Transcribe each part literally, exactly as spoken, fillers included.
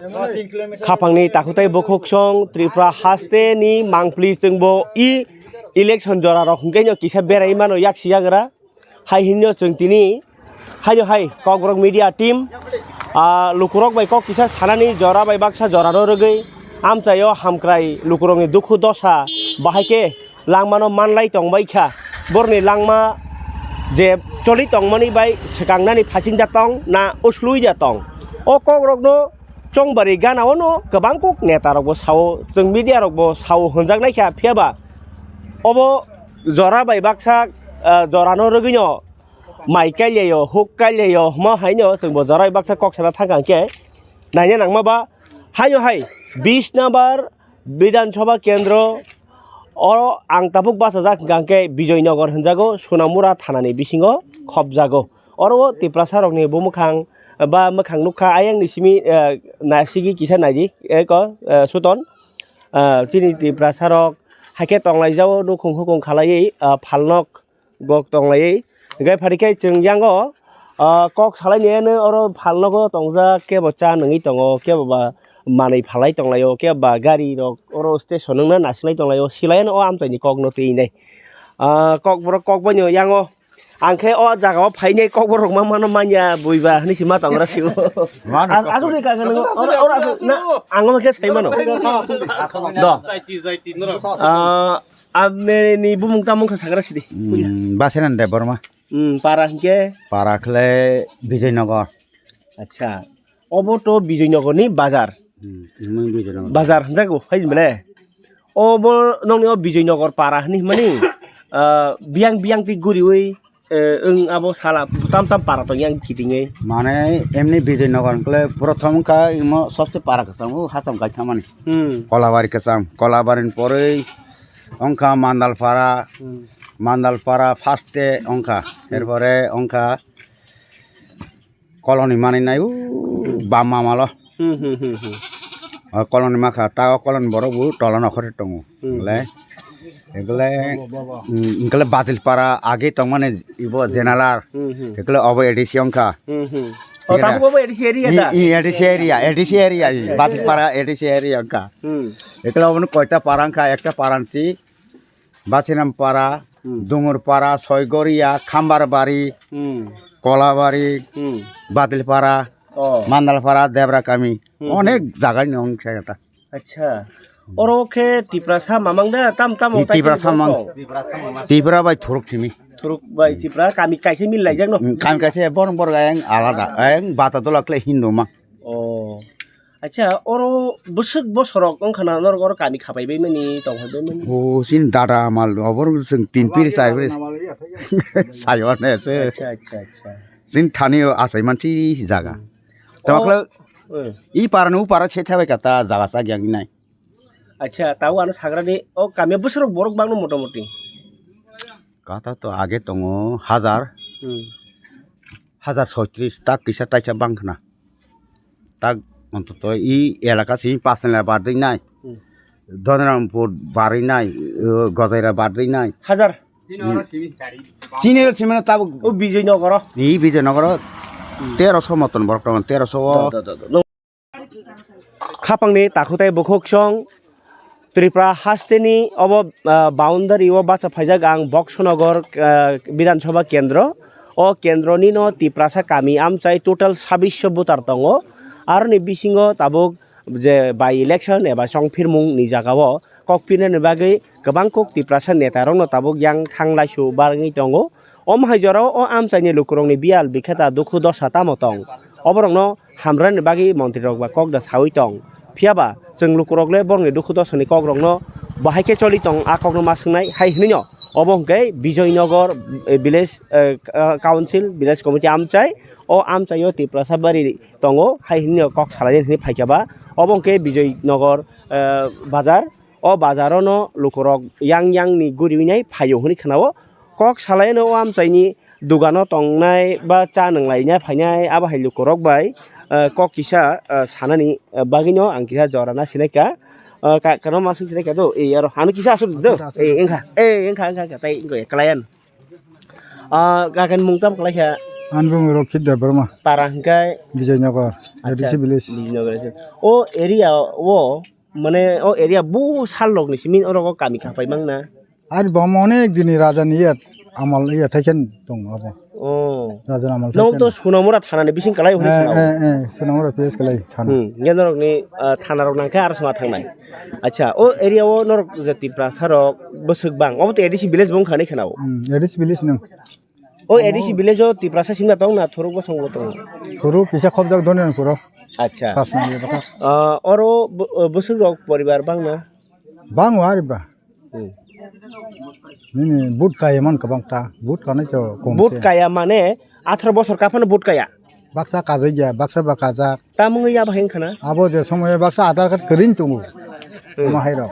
Khapangni takhutai bukhuksong Tripura haste ni mangpli chwngbo i election jora rok hwnkhe no kisa berai mano yaksi yagra. Hai hinno chwng tini haino hai Kokborok media team, ah, lukurok bai kok kisa sanani jora bai baksa jora no rwgwi amchaio hamkrai lukurokni dukhu dosa bahai khe langmano manlai tongbai kha. Borni langma je choli tongmani bai swkangnani phasing da tong na uslui da tong. O kokrokno chongbari gana o no kwbang kok neta rokbo sao, chwng media rokbo sao hwnjaknai kha, phiya ba obo jora bai baksa, ah, jorano rwgwino mai kailaio, huk kailaio, hwma haino chwngbo jora bai baksa kok sana thangkha hwnkhe naina nangma ba haino hai bis number Bidhan Sabha Kendro oro ang tabuk bachajak hwnkha hwnkhe Bijoynagar hwnjago, Sonamura thanani bisingo khopjago. Oro o Tiprasa rokni bo mwkhang ba mwkhang nukha ayang ni simi, eh, nasigi kisa naidi eko, eh, suton, eh, chini Tiprasa rok haikhe tonglaijao nukhung hukhung khalaiwi, eh, phalnok gok tonglaiwi. Hwnkhe phari khe chwng yango, ah, kok salaini oro phalnogo tongjak, kebo cha nungwi tongo, kebo ba manwi phalai tonglaio, kebo ba gari rok oro station wngna nasilai tonglaio, silaiano o amchaini kokno twi nai. Ah, kokborok kokbaino yango ang khe o jagao phainai kokborok ma mano manya buiba hinwi se ma tongra sio. Mano. Ang asukni kaka nung oro oro asuk na ang khe sai mano. Do. Ah, Ameni bumung tamung kha sagra sidi. Hmm, Basenan Debbarma. Hmm, para hingke? Para khle Bijoynagar. Acha. Obo to Bijoynagar ni bazar. Hmm, hmm, Bijoynagar. Bazar hwnjago, hai mane. Obo nongni o Bijoynagar para hwnwi hwnmani, ah, biyang biyang twi guriwi, eh, wng abo sala tam tam para tong yang kitingwi. Mane emni Bijoynagar hwnkhe prothom wngkha imo sobse para kwchang o hacham kaithamani. Hmm. Kolabari kwchang, Kolabari ni porwi wngkha Mandalpara, Hmm. Mandalpara first te wngkha, Hmm. erpore wngkha Koloni manwi nai u bam mamalo. Hmm, hmm, hmm, hmm. O Koloni makha, ta o Koloni borok bo tola nokhor tongo. Hmm. Le, ekle, hmm, ekle Badilpara age tongmani ibo Hmm. Jenalar. Hmm, hmm. Ekle obo A D C wngkha. Hmm, hmm. O, Ekle tabuk obo A D C area da? I, i, A D C area, A D C area, i, Badilpara A D C area wngkha. Hmm. Ekle obo koita para wngkha, ekta para wngsi Basinam para, Hmm. Dumur para, Soigoria, Khambarbari, Hmm. Kolabari, Hmm. Badilpara, Oh. Mandalpara, Debra kami. Hmm. Onek jaga ni wngkha ta. Acha. Oro khe Tiprasa mamang da tam tam o Tiprasa kaisa mang. Tipra bai thuruk simi. Thuruk bai Tipra kami kaisa mil laijak no. Kami kaisa borok borok ayang alada. Ayang bata dola kle Hindu ma. Oh. Acha, oro bwswk bosorok wngkha na norok oro kami khapai bai mani, tong phai bai mani? O, sin dada mal, obor chwng tin piri, char piri. Sayo ne se. Acha, acha, acha. Sin thani o achai mansi jaga. Hmm. Tama O, khlai, eh. I para no para se thabai kata jaga sa gyang nai. Acha, tao ano sagra de, o kami bwswk borok bangno motamoti. Kata to age tongo hajar. Hmm. Hajar soitris, tak kisa taisa bang khna. Tak ontoto i elaka simi Pasnela barwi nai. Hmm. Dhanrampur barwi nai, uh, Gojaira barwi nai. Hajar. Hmm. Chini ro simi tabuk. O Bijoy Nogoro. I Bijoy Nogoro. Hmm. Teroso moton borok tongo, teroso o. Do, do, do, do. Khapangni takhutai bukhuksong Tripura hasteni obo, ah, boundary o bacha phaijak ang Boksonogor, ah, Bidhan Sabha Kendro. O kendroni no Tiprasa kami amchai total sabisho voter tongo. Aroni bisingo tabuk je by election eba chongphirmung ni jaga o kok pinani bagwi kwbang kok Tiprasa neta rok no tabuk yang thang laisu barwngwi tongo. Om hai jorao o amchaini lukurokni biyal bikheta dukhu dosa tamo tong? Oborokno hamrani bagwi montrirok ba kok da saui tong. Phiya ba chwng lukurok le borokni dukhu dosani kokrokno bo hai khe choli tong, a kokno ma swngnai hai hwnwi no. Obo hwnkhe Bijoy Nogor, eh, village, eh, ka-, council, village committee amchai. O amchaio Tiprasa bari tongo hai hwnwi no kok salai hwnwi phaikha ba. Obo hwnkhe Bijoy Nogor, eh, bazar. O bazaro no lukurok yang yang ni guriwi nai phaio hwnwi khna-o. Kok salaino o amchaini dugano tongnai ba cha nwnglai nai phainai abo hai lukurok bai, eh, kok kisa, eh, sanani, eh, bagwino ang kisa jora na sinai kha. Eh, ka-, kano masuk sinai kha do, eh, aro ano kisa asuk do, eh, wngkha, eh, wngkha, wngkha, wngkha, tai wngkha, kwlaian. Ah, kakan mung tam kwlai kha? Ani bumung Rokit Debbarma. Para hwnkhe Bijoynagar, Acha, A D C village. Bijoynagar. O area o, mane o area bu sal rok ni simi oro o kami khapai mang na. Ari bo onek dini raja ni ya amal ya thaiken tong abo. Oh. Raja ni amal. Nong thaiken. To Sunamura thana ni bising kalai hwnwi Eh, khna. Eh, eh, Sunamura P S kalai thana. Hmm. Ngenarok ni, ah, thana rok nangkhe aro sma thangnai. Acha, o area o norok je Tiprasa rok bwswk bang. Obo to A D C village bong khani khna o. Hmm, A D C village nang. O A D C village o Tiprasa singna tong na thuruk bosong bo tong? Thuruk kisa khobjak doni ang puro. Acha. Pas manya baka. Ah, oro bo-, bwswk rok poribar bang na? Bang wari ba. Hmm. Nini but kaya man kabang ta. But kanai to kom But se. Kaya mane atharo bosor kaphano but kaya? Baksa kajai ya, baksa ba kajak. Tamung ya bahing khana? Abo je somoy baksa Aadhaar card kering tungu. Hmm. Ama hai rok.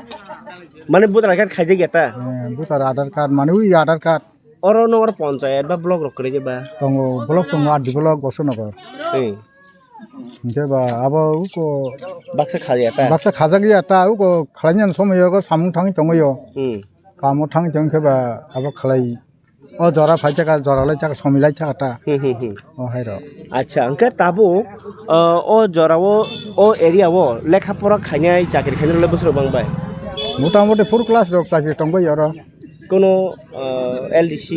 Mane voter card khaijak ya ta? Eh, voter Aadhaar card, mane ui Aadhaar card. Oro no oro ponchayat ba block rok kwrwi ba? Tongo, block tongo, R D block, Bosonogor. Hmm. Hingke ba abo uko baksa khajak ya ta? Baksa khajak ya ta, uko khlainani somoi yogo samung thangwi tongwi yo. Hmm. Kamo thangwi tongkhe ba abo khlai. O jora phai thaka, jora lai thaka, somoi lai thaka ta. Hmm, hmm, hmm. O hai rok. Acha, hingke tabuk, uh, o jora o, o area o lekha pora khainai, chakri khainai rok le bwswk bang bai? Mota moti full class rok chakri tong bai oro. Kono, ah, L D C,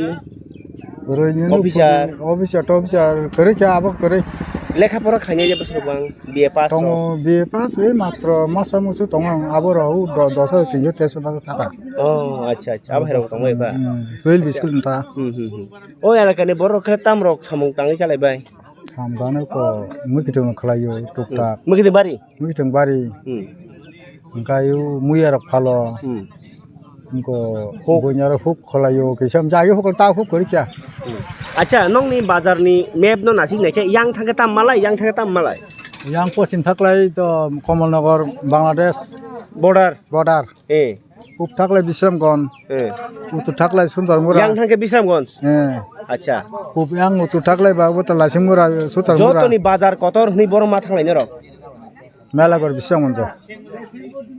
Oro nini officer. Officer, officer, officer, kwrwi khe abo kwrwi. Lekha pora khainai je bwswk bang, B A pass rok. Tongo, B A pass, eh, matro masa musu tongo ang, abo rok do-, dos hajar tin sho teish hajar taka. Oh, acha, acha, abo hai rok tongo eba. Hmm, twelve school ta. Hmm, hmm, hmm. O elaka ni borok khe tam rok samung tangwi chalai bai? Samung tangwi ko, mui kitung khlai o, tuk tak. Mui kitung bari? Mui kitung bari. Hmm. Hingke o muya rok phalo. Hmm. Hingko huk. Buini aro huk khwlaio, kisa jagwi huk ta huk kwrwi kya. Hmm. Acha, nokni bazar ni map no nasik naikhe, yang thangkhe tam malai, yang thangkhe tam malai? Yang poschim thaklai to Kamalnagar, Bangladesh. Border. Border. Eh. Pub thaklai Bisramganj. Eh. Utu thaklai Sundarmura. Yang thangkhe Bisramganj? Eh. Acha. Pub yang utu thaklai ba, utu Laisingmura, Sutarmura. Jotoni bazar kotor hwnwi borok ma thanglai norok? Melagor Bisramganj.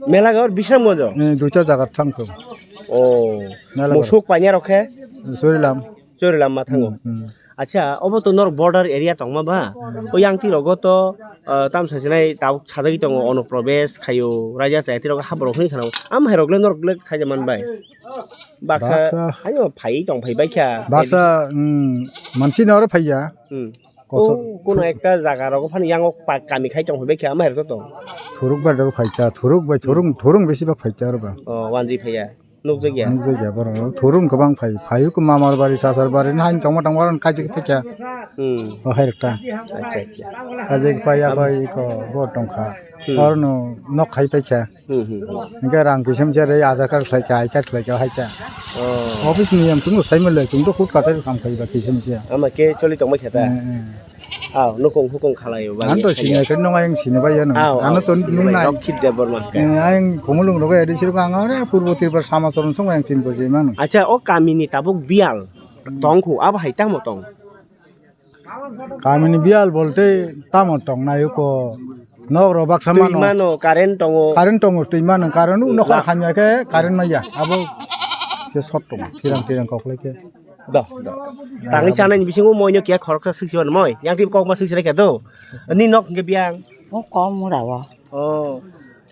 Melagor Bisramganj? Eh, duita jaga thang thung. Oh. Melagor. Musuk panya rok khe? Surilam. Chorilam ma thango. Hmm, hmm. Acha, obo to norok border area tongma ba? Hmm. O yang twi rogo to, ah, tam sasinai tabuk sajagwi tongo, Ono Probesh khaio, Raja Chayati rogo haborok hwnwi khana. Am hai rok le norok le saija man bai? Baksa, baksa. Ayo phai tong phai bai kha. Baksa, hmm, mansi noro phaiya. Hmm. Kosok. O, kono ekta jaga rogo phani yango pa-, kami khai tong phai bai kha, am hai rok to tong? Thuruk bai rok phai cha, thuruk bai, thurung, thurung besi bak phai cha ro ba. Oh, wanji phaiya. Nukjakya? Nukjakya borok. Thurung kwbang phai. Phaiwi khe mamar bari, sasar bari, hain tongma tongma rok kaijak phaikha. Hmm. O hai rok ta. Acha, acha. Kaijak phai ya phai ko bo tongkha. Hmm. Oro no nok khai phaikha. Hmm, hmm, hmm. Hingke rang kisim se rei Aadhaar card khlaikha, I card khlaikha, haikha. Oh. Office ni yang chwngno sai mole, chwngno khut kathai kam khai ba kisim se. Ama ke choli tongma khe ta? Eh, eh. Aw, nukung hukung khalaio ba. Ang to sini khe nong ayang sini ba ya nang. Aw, ano to nung nai. Rokhi Debbarma khe. Eh, ayang khumulung rogo edi sirko ang are purbo Tripura sama soron song ayang sini bo jai mano. Acha, o kamini tabuk biyal tongkhu, abo hai tamo tong? Kamini biyal bolte tamo tong nai ko nok ro baksa mano. Twi mano, current tongo. Current tongo, twi mano, current u nokhor hamya khe current maya. Abo se sot tong, phirang phirang kok lai khe. Do, do. Tangwi chanai ni bisingo moi no kiya khoroksa swk siban moi. Yang twi kok ma swk sinai khe do. Ni nok hwnkhe biyang. O kom mura o. Oh.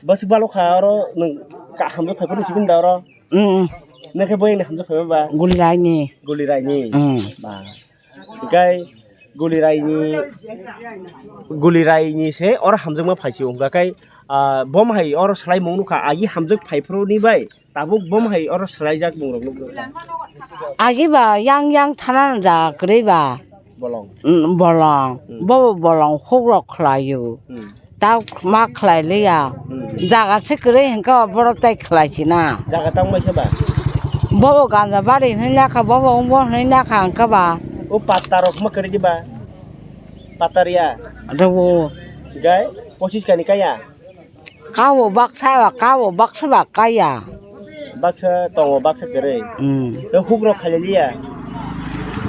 Bwswk balo kha oro nwng ka hamjak phai phuru sibin da oro. Mm. Nokhe boyang ni hamjak phai ba? Guli rai ni. Guli rai ni. Mm. Ba. Hwnkhe guli rai ni, guli rai ni se oro hamjakma phai si wngkha khe, ah, bom hai oro swlaimung nukha agi hamjak phai phuru ni bai. Tabuk bom hai oro swlaijak mungrok nukjakha. Agi ba yang yang thana da kwrwi ba. Bolong. Mm, bolong. Mm. Bo bolong hukrok khlaio. Mm. Tau ma khlai liya. Mm. Jaga se kwrwi hwnkhe borok tai khlai sina. Jaga tang mai khe ba? Bo ganja bari hwnwi nakha, bo wngbo hwnwi nakha hwnkhe ba. O patta rok ma kwrwi ba? Patta riya? Rwo. Gai? Posis kani kaya? Kawo baksa ba, kawo baksa ba kaya. Baksa tongo, baksa kwrwi. Hmm. Tei hukrok khailaliya?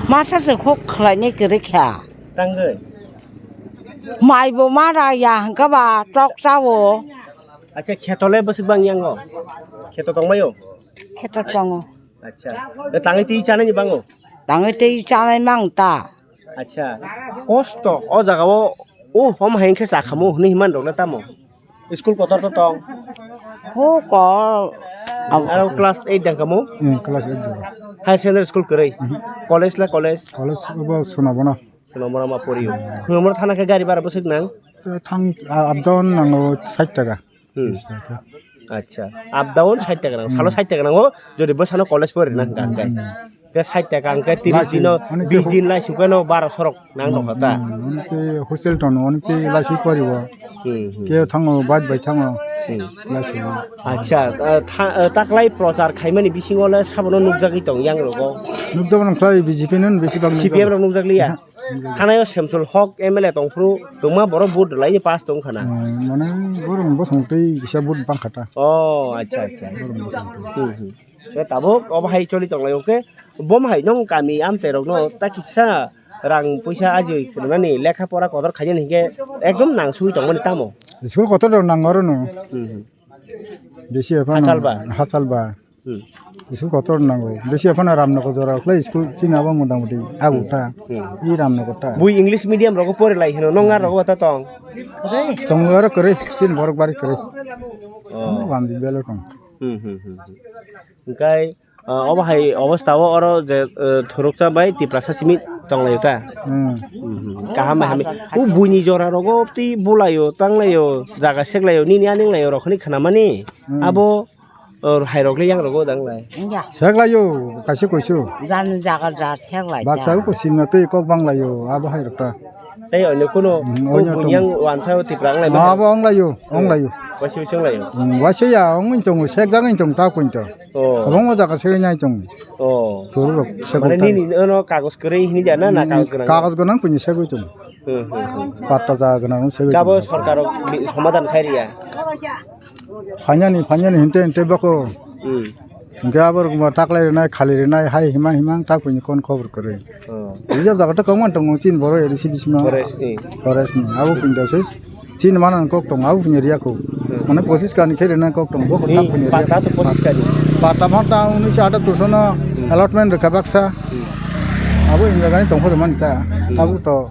Masa se huk khlainai kwrwi kha. Tangwi? Mai bo ma raya hwnkhe ba tok chawo. Acha, kheto le bwswk bang yango? Kheto tongbaio? Kheto tongo. Acha. Tei tangwi twi chanani bango? Tangwi twi chanai mang ta. Acha, kosto o jaga o, o hom hai khe cha khamu hwnwi himani rok le tamo? School kotor to tong. Ho ko. Aro class eight dang kamo? Hmm, class eight dang. Higher secondary school kwrwi? Mhm. College la college? College bo Sonabona. Sonabona ma poriyo. Sonabona thana khe gari bara bwswk nang? Thang, up down nango sait taka. Hmm. Acha, up down sait taka nango. Salo sait taka nango, jodi bwsano college pori nang kha khe. Hmm. Khe sait taka hwnkhe tiris dino, bis din lai sukano baro sorok nang nokha ta. Hmm, hostel tono, hostel lai sui poribo. Hmm, hmm. Ke thango, bike bai thango. Hmm. Lai sui. Acha, eh, tha-, eh, taklai prochar khaimani bisingo le sabono nukjagwi tong yang rogo. Nukjagwi nang khlai B J P no bisi bang C P M nukjago. Rok nukjak liya. Thanayo Semsul Hok M L A tongphuru tongma borok vote rwlaini pass tong khana. Hmm, mane borok bosong twi kisa vote bang khata. Oh, acha, acha. Borok bosong twi. Hmm, hmm. Tabuk obo hai choli tong lai, okay? Bom hai nong kami amchai rokno ta kisa rang puisa ajoi khwnani lekha pora kotor khainani hinkhe ekdom nang sui tongmani tamo? School kotor rok nang oro no. Hmm, hmm. Bisi ephano hachal ba? Hachal ba. Hmm. School kotor nango. Bisi ephano Ramnagar jora khlai school chini abo mota moti agu ta. Hmm. I Ramnagar ta. Bui English medium rogo pori lai hino, nong ar rogo ta tong? Tong aro kwrwi, chini borok bari kwrwi. Oh. Wamji belo tong. Hmm, hmm, hmm, hmm. Hwnkhe, ah, obo hai obostha o oro je, eh, thoroksa bai Tiprasa simi tong lai ta? Hmm. Hmm, hmm. Kaham bai hambai. O buini jora rogo twi bulaio, tanglaio, jaga seklaio, nini aning laio rok hwnwi khnamani. Hmm. Abo Or hairok le yang rogo dang lai. Sek laio, kaisa kuisu. Jan jaga ja sek lai. Baksa ko simna tei kok bang laio, abo hairok ta. Tei onyo kuno, hmm, onyo bunyang wansa o Tipra ang lai ma. Abo ong laio, ong laio. Waisi waisi ong laio. Hmm, waisi ya, ong in tong, sek jaga in tong, ta kuin to. Oh. Kabang o jaga sek nai tong. Oh. Turu rok sek. Mane nini ono kagos kwrwi hini dia na, na kagos gwnang? Kagos gwnang kuini sek tong. Hmm, hmm, hmm. Patta jaga gwnang sek. Kabo sorkar rok bi-, somadan khai riya. Phainani, phainani hinte, hinte bako. Hmm. Hingke abo rok ma taklai rinai, khali rinai, hai hima, hima, tak puini kon khobor kwrwi. Oh. Rijab jaga to kongman tongo, chin boro A D C bisingo. Forest ni. Forest ni. Abo puini da ses, chin mana kok tongo, abo puini riya ko. Hmm. Mane pochis kani khe rinai kok tongo, boko tak puini riya. Patta to pochis kani. Patta ma ta unnish atattor sono allotment rwkha baksa. Hmm. Abo in jagani tongkho mani ta. Hmm. Abo to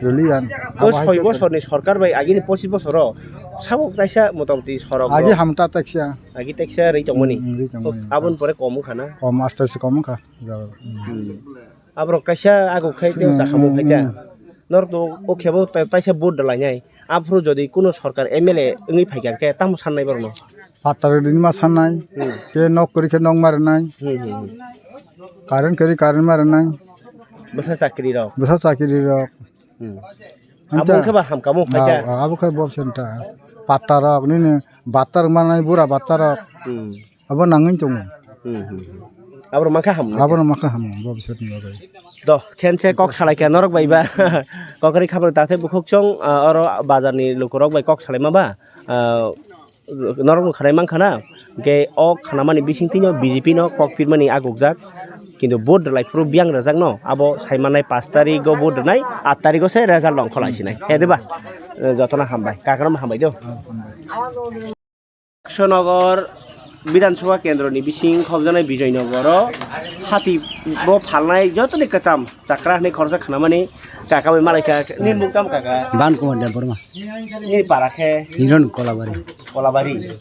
rwliyan. O abo hai soi to bosorni sorkar bai agini pochis bosoro sabo kaisa motamoti sorok agi rok. Hamta teksa. Agi teksa rwi tongmani. Hmm, rwi tongmani. Aboni pore kom wngkha na? Kom, aste aste kom wngkha. Hmm. Aborok kaisa aguk khai tei hmm, chakhamung hmm, khai ta. Hmm. Norok to o khebo ta-, taisa vote da lainai. Aphuru jodi kuno sorkar M L A wngwi phaikha khe tamo sannai borokno? Patta rwdini ma sannai. Hmm. Khe nok kwrwi khe nok ma rwnai. Hmm, hmm, hmm. Current kwrwi current ma rwnai. Bwsa chakri rok. Bwsa chakri rok. Hmm. Abo wngkhe ba hamkamo phaikha. Ah, ah, abo khe bo senta. Patta rok nini batta rok manai bura batta rok. Hmm. Abo nangwi tongo. Hmm, hmm, hmm. Abo mankha ham. Abo mankha ham bo bisat ni bagwi. Do khense kok salaikha norok bai ba. Kokri khabor ta the bukhuk chong, ah, oro bazar ni lukurok bai kok salaima ba. Ah, norok no khanai mankha na, hingke o khanamani bisingtwi no B J P no kok pirmani agukjak, kintu vote rwlai phuru biyang rwjakno, abo saimanai pash tarikgo vote rwnai, aat tarikgo se result rok khwlai sinai, he diba? Eh, jotono hambai, kakrama hambai do. Kishonogor Bidhan Sabha kendroni bising khokjaknai Bijoy Nogoro hati bo phalnai jotoni kwcham. Chakra hinwi khoroksa khnamani kaka bai malaikha, nini mung tamo kaka? Ban Kumar Debbarma. Nini para khe? Hiron Kolabari. Kolabari.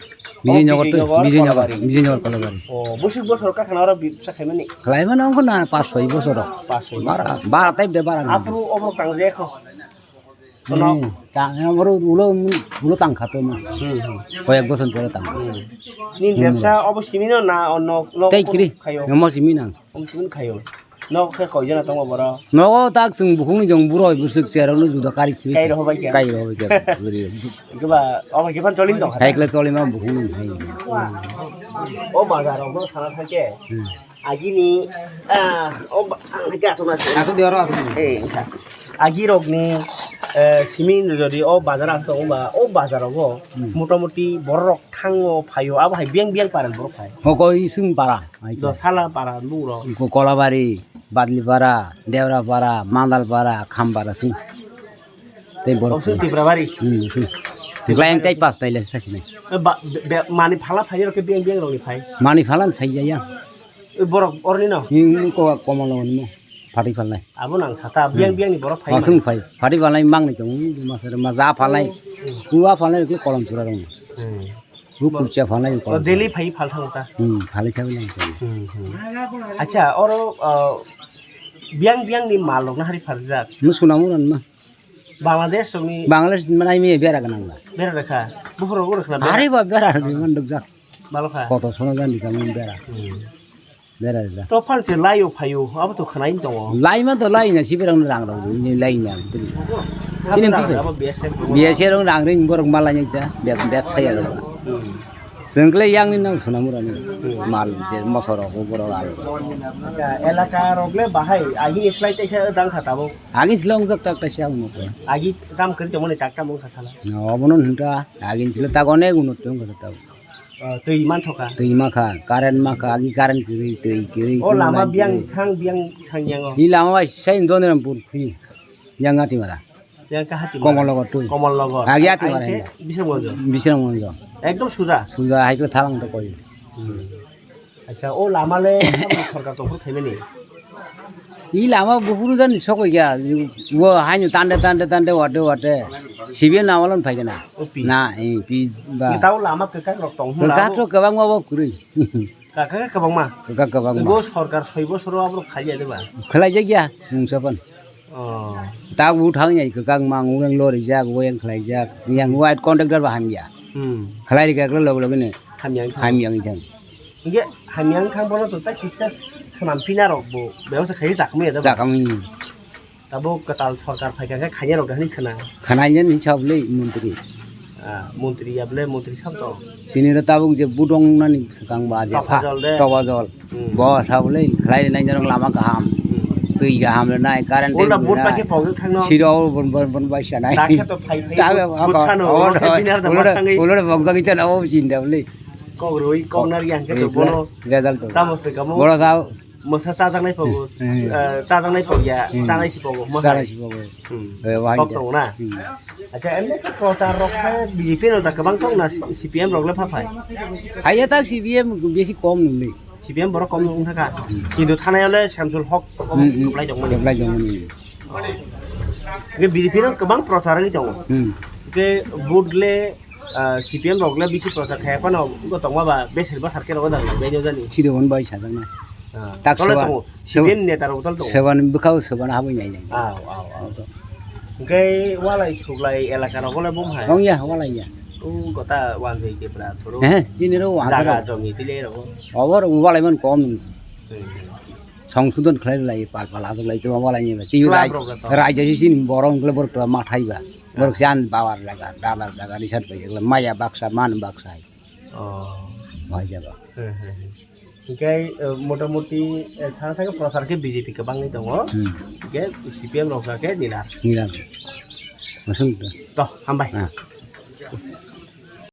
Bijay Nagar to, Bijay Nagar, Kolabari. Bijay Nagar Kolabari. O, bwswk bosor kha khna oro bibsa khaimani? Khlaimani wngkha na pas soi bosor. Pas soi. Bara, bara type de bara. Aphuru obo tang je kho. Hmm, tang, oro ulo, ulo tang kha to ma. Hmm, hmm. Koyek bosor pore tang. Hmm. Nini bebsa obo simi no na onno, no tei kri. Khayo? Omo simi nang. Omo simi khayo. Nok khe koi jona tongo borok? Nogo tak chwng bukhukni jong buroi bwswk cherokno juda kari khibi. Kai rohobai khe? Kai rohobai khe. Guri. Hwnkhe ba, omo khe phan choli tong kha? Hai kle choli ma bukhukni hai. O bazar o bo sana thangkhe. Hmm. Agini, ah, o ba-, ang khe aswk na. Aswk di oro aswk di. Eh, agirokni, eh, simi jodi o bazar ang tongo ba, o bazar o bo hmm, motamoti borok thango phaio, abo hai biyang biyang paran borok phai. Hokoi iswng para. Dosala para nung rok. Ko-, Kolabari, Badlipara, Devrapara, Mandalpara, Khampara sini. Tei borok. Osu Tiprabari. Hmm, sini. Tiprabari. Lain tai pas tai le sa sini. Eh, ba, be, be, mani phala phai rok ke beng beng rok ni phai. Mani phala phai ya ya. Eh, borok orni no. Hmm, ko komal ni mo. Phatwi phalnai. Abo nang sata, biyang biyang ni borok phai. Masung phai. Phatwi phalnai mangni tong, masere ma ja phalnai. Kuwa phalnai rikle kolom chura rong. Hmm. Bu kurcha phalnai O kolom. Delhi phai phal thang ta. Hmm, phalai sa nang tong. Hmm, hmm. Acha, oro, uh, biyang biyang ni mal rok na hari pharjak. Mu sunam uran ma. Bangladesh rok ni. Bangladesh manai mi bera ganang la. Bera rekha. Buphur rok rekha. Are ba bera ni man dok jak. Balo kha. Koto sono jan di kamun bera. Hmm. Bera ja. To phan se layo phayo, abo to khnain tongo. Laima to laina, sibirang rang rok ni laina. Sini Abo tu. Abo B S F. B S F rang rang ring borok malanya ta, beb beb saya rok. Hmm. Sengkle yang ni nang sunamura ni. Hmm. Mal je mosoro ko borok al. Acha, elaka rok le bahai, agi slai taisa dang kha tabo. Agi slong jak tak taisa mo ko. Agi tam kri to moni tak tam kha sala. No, abono hinta, agi sila tak onek unot tong kha tabo. Oh, twi man thoka. Twi ma kha, current ma kha, agi current kwrwi, twi kwrwi, O kwrwi lama man biyang kwrwi. Thang, biyang thang yang o. Ni lama bai sai Doniram pur phi. Yang ati mara. Yang ka hati mara. Komol Nagar twi. Komol Nagar. Agi ati mara Ai, hinda. Bisramganj. Bisramganj. Ekdom suja. Suja hai khe thalang to koi. Hmm. Acha, o lama le sorkar tongphuru khaimani. I lama buphuru jani sokoi ya, wo haino tande, tande, tande, wate, wate. Sibiya namalon phaikana. O pi. Na, eh, pi ba. Ni tao lama kwkak rok tong hwn Kwkak labo. To kwbangma bo kwrwi. Kwkak kwbangma. Kwkak kwbangma. Bo sorkar soi bosoro aborok khailiya de ba. Khwlaijak ya, mungsa phan. Oh. Tak bu thang ya, kwkak mang, uyang lori jak, uyang khlaijak, yang white contractor ba hamya. Hmm. Khlai rikha khlai log log ne. Hamya wngkha. Hamya wngkha. Hingke hamya wngkha bono to tak kisa swnam pina rok bo bebasa khaye jakmaya da. Jakmaya. Tabo kwtal sorkar phaikha khe khaina rok hwnwi khna. Khnaina ni sabli montri. Ah, montri ya bole montri sab to. Sini ro tabuk je budong nani swkang ba je pha. Topajol de. Topajol. Hmm. Bo sabli khlai nai jarong lama kaham. Hmm. Twi kaham le nai current. Ola twi bot nai. Paikhe pogel thangno. Siro bon bon bon bai sanai. Dakhe to phai phai. Tabe bot sano. Ola bot thangwi. Ola bok jagi tana o jinda bli. Kok roi, kok nari yang khe to bono. Result to. Tamo se kamo. Boro tao. Mosa chajaknai pogo. Hmm. Eh, chajaknai pogya, Hmm. chanai si pogo. Mosa. Chanai si pogo. Hmm. Eh, wahai Kok ja. Tongo na? Hmm. Acha, emne to prochar rok khe B J P no da kwbang tong na C P M rok le pha phai. Haiya tak C P M besi kom nungli. C P M borok kom nung thaka. Hmm. Kintu thanai ole Samsul Hok kom Hmm, hmm. Kwplai tongmani. Kwplai tongmani. Hingke B J P no kwbang prochar wngwi tongo. Hmm. Hingke vote le, ah, C P M rok le bisi prochar khaya phano wngkha tongma ba besir bwsar khe rogo da bai no jani. Side hwn bai sajak na. Ah, Tak tole soba, tongo. soba, C P M neta rok tole tongo. Soba ni bwkhao soba no habwi nai nai. Ah, ah, ah. Hingke walai suglai elaka rogo le bung hai. Wng ya, walai ya. O gota wanjai tipra thoro. Eh, chini ro wansa Jaga ro. Jomi tile rogo. Obor walai man kom. Hmm. Songsodon khlai lai pal pal aswk lai tongma walai ni. Ti Club rai-, rok to. Raija si sini borok wngkle borok to mathai ba. Borok Ah. siyan bawar laga, dalar laga, risat bai laga, maya baksa, man baksa hai. Oh. Mai jaga. Hmm, hmm, hmm. Hingke, eh, motamoti, eh, sana thangke prochar khe B J P kwbangni tongo. Hmm. Hingke C P M rok khe nila. Nila. Masung to. To, hambai. Ah.